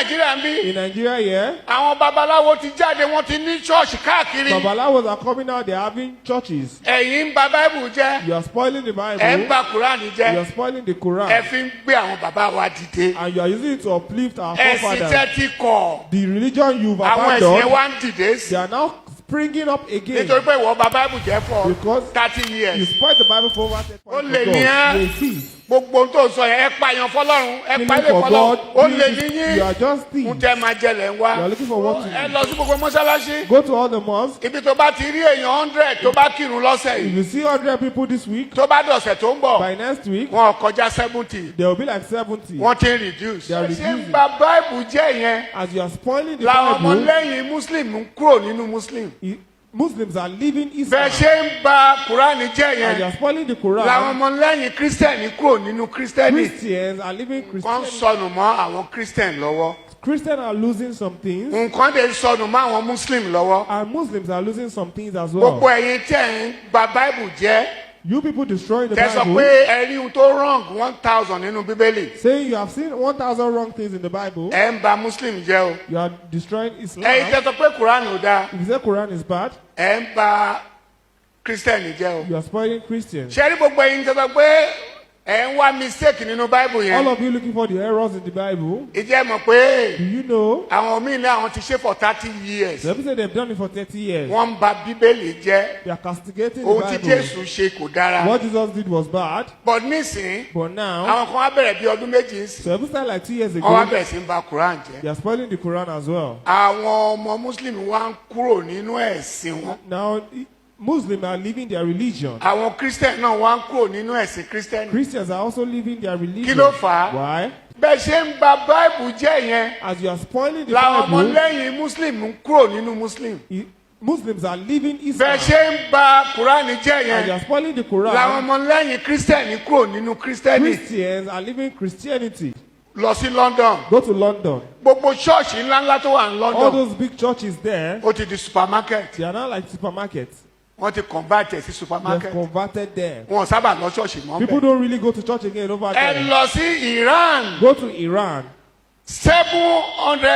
Nàìjíríà níbí, In Nigeria here, àwọn babaláwo ti jáde, wọ́n ti ní ṣọ́ọ̀ṣì káàkiri. Babalawos are coming out, they are having churches. Ẹ̀yin ń ba Bible jẹ́. You are spoiling the Ẹ̀ ń Bible. ba Quran You jẹ́. are spoiling the Ẹ Quran. fi ń gbé àwọn bàbá wa dìde. And you are using it to uplift our Ẹ̀sìn forefathers. tẹ́ ti kọ̀. The religion you've Àwọn ẹ̀sìn yẹn abandoned, wá ń dìde sí. they are now springing up again. Nítorí pé ìwọ ba Bible jẹ́ for Because 30 you years. spoiled the Bible for over 30 Ó lè ní ẹ́. years. You a thief. Gbogbo ohun tó ń sọ yẹn, ẹ pààyàn fọlọ́run, ẹ Killing pa ilé for fọlọ́run. God. Ó lè ní You yín. are just Ń thieves. tẹ́ máa jẹlẹ̀ ń wá. You are looking for what to Ẹ eat. lọ sí gbogbo mọ́ṣáláṣí. Go to all the mosques. Ibi tó bá ti rí èèyàn 100 tó bá kírun lọ́sẹ̀ If yìí, you see 100 people this week, tó bá dọ̀sẹ̀ tó ń bọ̀, by next week, wọn ò kọjá 70. there will be like 70. Wọ́n ti ń reduce. They are Ṣé ń reducing. ba Bible jẹ́ yẹn? As you are spoiling the Làwọn Bible, ọmọlẹ́yìn Muslim ń kúrò nínú Muslim. Muslims are leaving Islam. Bẹ́ẹ̀ ṣe ń ba Quran jẹ́ As you yẹn, are spoiling the làwọn Quran, ọmọlẹ́yìn Christian kúrò nínú Christian. Christians are leaving Wọ́n ń Christian. sọnù mọ́ àwọn Christian lọ́wọ́. Christians are losing some things, Nǹkan dẹ̀ ń sọnù mọ́ àwọn Muslim lọ́wọ́. And Muslims are losing some things as well. Gbogbo ẹ̀yin tẹ̀ ń ba Bible jẹ́, You people destroying the tẹ́ sọ Bible, pé ẹ rí ohun tó wrong 1,000 nínú Bíbélì, saying you have seen 1,000 wrong things in the Bible, ẹ ń ba Muslim jẹ́ o. you are destroying Islam. Ẹ̀yin tẹ́ sọ pé Quran ò dáa, If you say Quran is bad, ẹ ń ba Christian jẹ́ o. you are spoiling Christians. Ṣé rí gbogbo ẹ̀yin tẹ́ sọ pé ẹ ń wá mistake nínú Bible yẹn? All of you looking for the errors in the Bible, Ìjẹ́ mọ̀ pé do you know? àwọn míì ní àwọn ti ṣe for 30 years. Some people say they've done it for 30 years. Wọ́n ń ba Bíbélì jẹ́. They are castigating the Ohun tí Bible. Jésù ṣe kò dára. What Jesus did was bad, But nísìnyí, but now, àwọn kan wá bẹ̀rẹ̀ bí ọdún 2 ń sìn. so people started like 2 years Wọ́n wá ago, bẹ̀rẹ̀ sí ń ba Quran jẹ́. they are spoiling the Quran as well. Àwọn ọmọ Muslim wá ń kúrò nínú ẹ̀sìn wọn. Now, Muslims are leaving their religion. Àwọn Christian náà wá ń kúrò nínú ẹ̀sìn Christian. Christians are also leaving their religion. Kí ló fà á? Why? Bẹ́ẹ̀ ṣe ń ba Bible jẹ́ yẹn, As you are spoiling the làwọn Bible, ọmọlẹ́yìn Muslim ń kúrò nínú Muslim. Muslims are leaving Islam. Bẹ́ẹ̀ ṣe ń ba Quran jẹ́ As yẹn, you are spoiling the làwọn Quran, ọmọlẹ́yìn Christian kúrò nínú Christian. Christians are leaving Christianity. Lọ sí London. Go to London. Gbogbo ṣọ́ọ̀ṣì ńláńlá tó wà ní All London, those big churches there, ó ti di supermarket. they are now like supermarkets. Wọ́n ti convert ẹ̀ sí They have supermarket. converted them. Wọn ò sábà lọ ṣọ́ọ̀ṣì mọ́ People bẹ́ẹ̀. don't really go to church again over Ẹ there. lọ sí Iran. Go to Iran.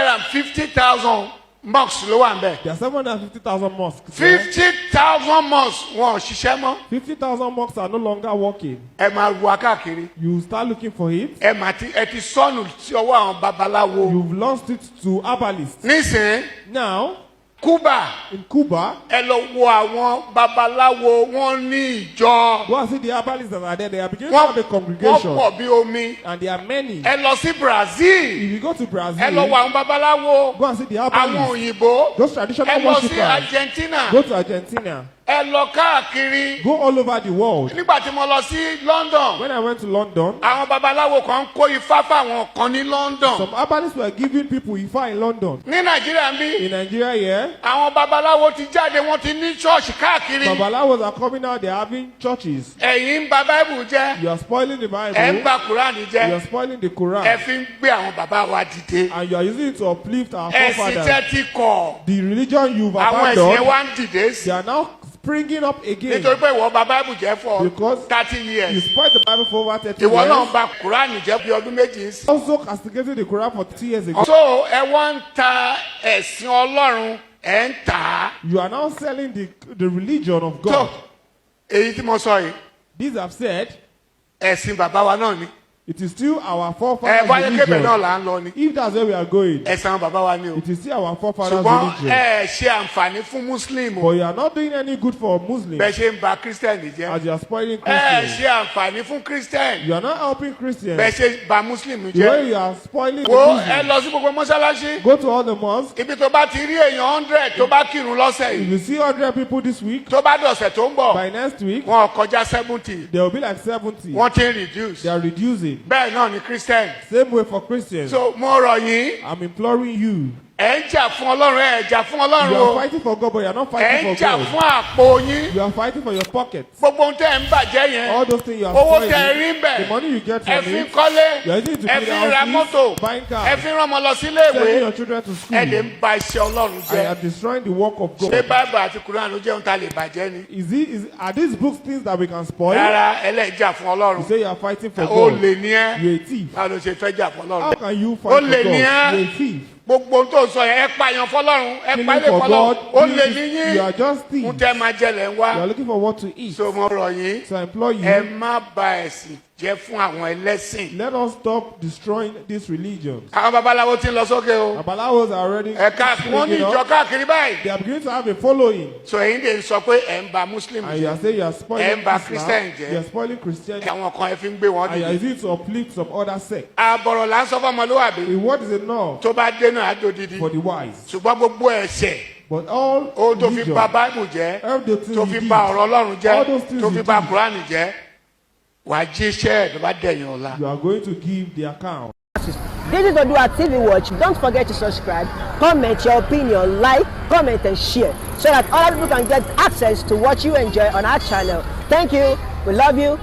750,000 mosques ló wà níbẹ̀. There are 750,000 mosques there. 50,000 mosques, wọn ò ṣiṣẹ́ mọ́. 50,000 mosques are no longer working. Ẹ máa wá káàkiri. You start looking for it. Ẹ máa ti ẹ ti sọnù sí ọwọ́ àwọn babaláwo. You've lost it to herbalists. Nísìnyí, Now, Cuba, in Cuba, ẹ lọ wo àwọn babaláwo, wọn ní ìjọ. Go and see the herbalists that are there. They are beginning to Wọ́n have a wọ́n congregation. pọ̀ bí omi. And there are many. Ẹ lọ sí Brazil. If you go to Brazil, Ẹ lọ wo àwọn babaláwo. go and see the Àwọn herbalists. òyìnbó. Those traditional Ẹ lọ sí worshippers. Argentina. Go to Argentina. Ẹ lọ káàkiri. Go all over the world. Nígbà tí mo lọ sí London, When I went to London, àwọn babaláwo kan ń kó ifá fáwọn kan ní London. Some herbalists were giving people Ifa in London. Ní Nàìjíríà níbí, In Nigeria here, àwọn babaláwo ti jáde, wọ́n ti ní ṣọ́ọ̀ṣì káàkiri. Babalawos are coming out, they are having churches. Ẹ̀yin ń ba Bible jẹ́. You are spoiling the Ẹ̀ ń Bible. ba Quran You jẹ́. are spoiling the Ẹ Quran. fi ń gbé àwọn bàbá wa dìde. And you are using it to uplift our Ẹ̀sìn forefathers. tẹ́ ti kọ̀, The religion you've àwọn ẹ̀sìn yẹn abandoned, wá ń dìde sí. they are now springing up again. Nítorí pé ìwọ ba Bible jẹ́ for Because 30 you years. spoiled the Bible for over 30 Ìwọ náà years. ba Quran jẹ́ bí ọdún 2 sí. Also castigated the Quran for 2 years ago. So ẹ wá ń ta ẹ̀sìn Ọlọ́run, ẹ̀ ń tà á. You are now selling the religion of Tó God. èyí tí mo sọ yìí, These have said, ẹ̀sìn bàbá wa náà ni. It is still our Ẹ forefathers' báyé kébè náà religion. là ń lọ ni. If that's where we are going, Ẹ̀sìn àwọn bàbá wa ni o. it is still our forefathers' Ṣùgbọ́n religion. ẹ ṣe àǹfààní fún Muslim o. But you are not doing any good for Muslims Bẹ́ẹ̀ ṣe ń ba Christian jẹ́. as you are spoiling Ẹ Christians. ṣe àǹfààní fún Christian. You are not helping Christians. Bẹ́ẹ̀ ṣe ba Muslim The way jẹ́. you are spoiling the Wo, ẹ Muslims. lọ sí gbogbo mọ́ṣáláṣí. Go to all the mosques. Ibi tó bá ti rí èèyàn 100 tó bá kírun lọ́sẹ̀ If yìí, you see 100 people this week, tó bá dọ̀sẹ̀ tó ń bọ̀, by next week, wọn ò kọjá 70. there will be like 70. Wọ́n ti ń reduce. They are reducing. Bẹ́ẹ̀ náà ni Christian. Same way for Christians. So mo rọ̀ yín. I'm imploring you. Ẹ̀ ń jà fún Ọlọ́run, ẹ̀ jà fún Ọlọ́run You o. are fighting for God, but you are not Ẹ̀ fighting ń for jà God. fún àpò yín. You are fighting for your pocket. Gbogbo ohun tẹ́ ẹ̀ ń bàjẹ́ yẹn, All those things you are owó tẹ́ ẹ spoiling, rí ń bẹ̀, the money you get ẹ from fi ń it, kọ́lé, you are using it to ẹ build fi ń ra houses, mọ́tò, buying cars, ẹ fi ń rán ọmọ lọ sí iléèwé, sending your children to school, ẹ lè ń ba iṣẹ́ Ọlọ́run and jẹ́. you are destroying the work of Ṣé God. Báìbù àti Kùránì ló jẹ́ ohun tá a lè bàjẹ́ ni? Is it, is, are these books things that we can spoil? Rárá, ẹlẹ́jà fún You Ọlọ́run. say you are fighting for Ó God. lè ní ẹ́. You're a thief. Báwo ló ṣe fẹ́ jà fún How Ọlọ́run? can you Ó fight for lè God? ní ẹ́. You're a thief. Gbogbo ohun tó ń sọ yẹn, ẹ pààyàn fọlọ́run, ẹ Killing pa ilé for fọlọ́run. God. Ó lè killing ní is- yín. You are just Ń thieves. tẹ́ máa jẹ lẹ̀ ń wá. You are looking for what to eat. So mo rọ̀ yín. So I implore you, Ẹ má ba ẹ̀sìn jẹ́ fún àwọn ẹlẹ́sìn. let us stop destroying these religions. Àwọn babaláwo ti ń lọ sókè o. Babalawos are already Ẹ̀ka wọ́n ní waking ìjọ up. káàkiri báyìí. They are beginning to have a following. So ẹ̀yin lè sọ pé ẹ̀ ń ba Muslim And you jẹ́. are saying you are spoiling Ẹ ń ba Islam, Christian jẹ́. you are spoiling Christianity, Àwọn kan ẹ fi ń gbé wọn and you are dìde. using it to uplift some other sect. Àbọ̀rọ̀ là ń sọ fọmọlúwàbí. A word is enough Tó bá dé náà á dodidi. for the wise. Ṣùgbọ́n gbogbo ẹ̀ṣẹ̀ But all ohun tó fi religion, ba Báìbù jẹ́, all the things tó you fi did, ba ọ̀rọ̀ Ọlọ́run jẹ́, all those things tó you fi ba did, Kùránì jẹ́, wàá jíṣẹ́ ẹ̀ tó bá dẹ̀yìn ọ̀la. you are going to give the account. This is Odua TV Watch. Don't forget to subscribe, comment your opinion, like, comment, and share so that other people can get access to what you enjoy on our channel. Thank you. We love you.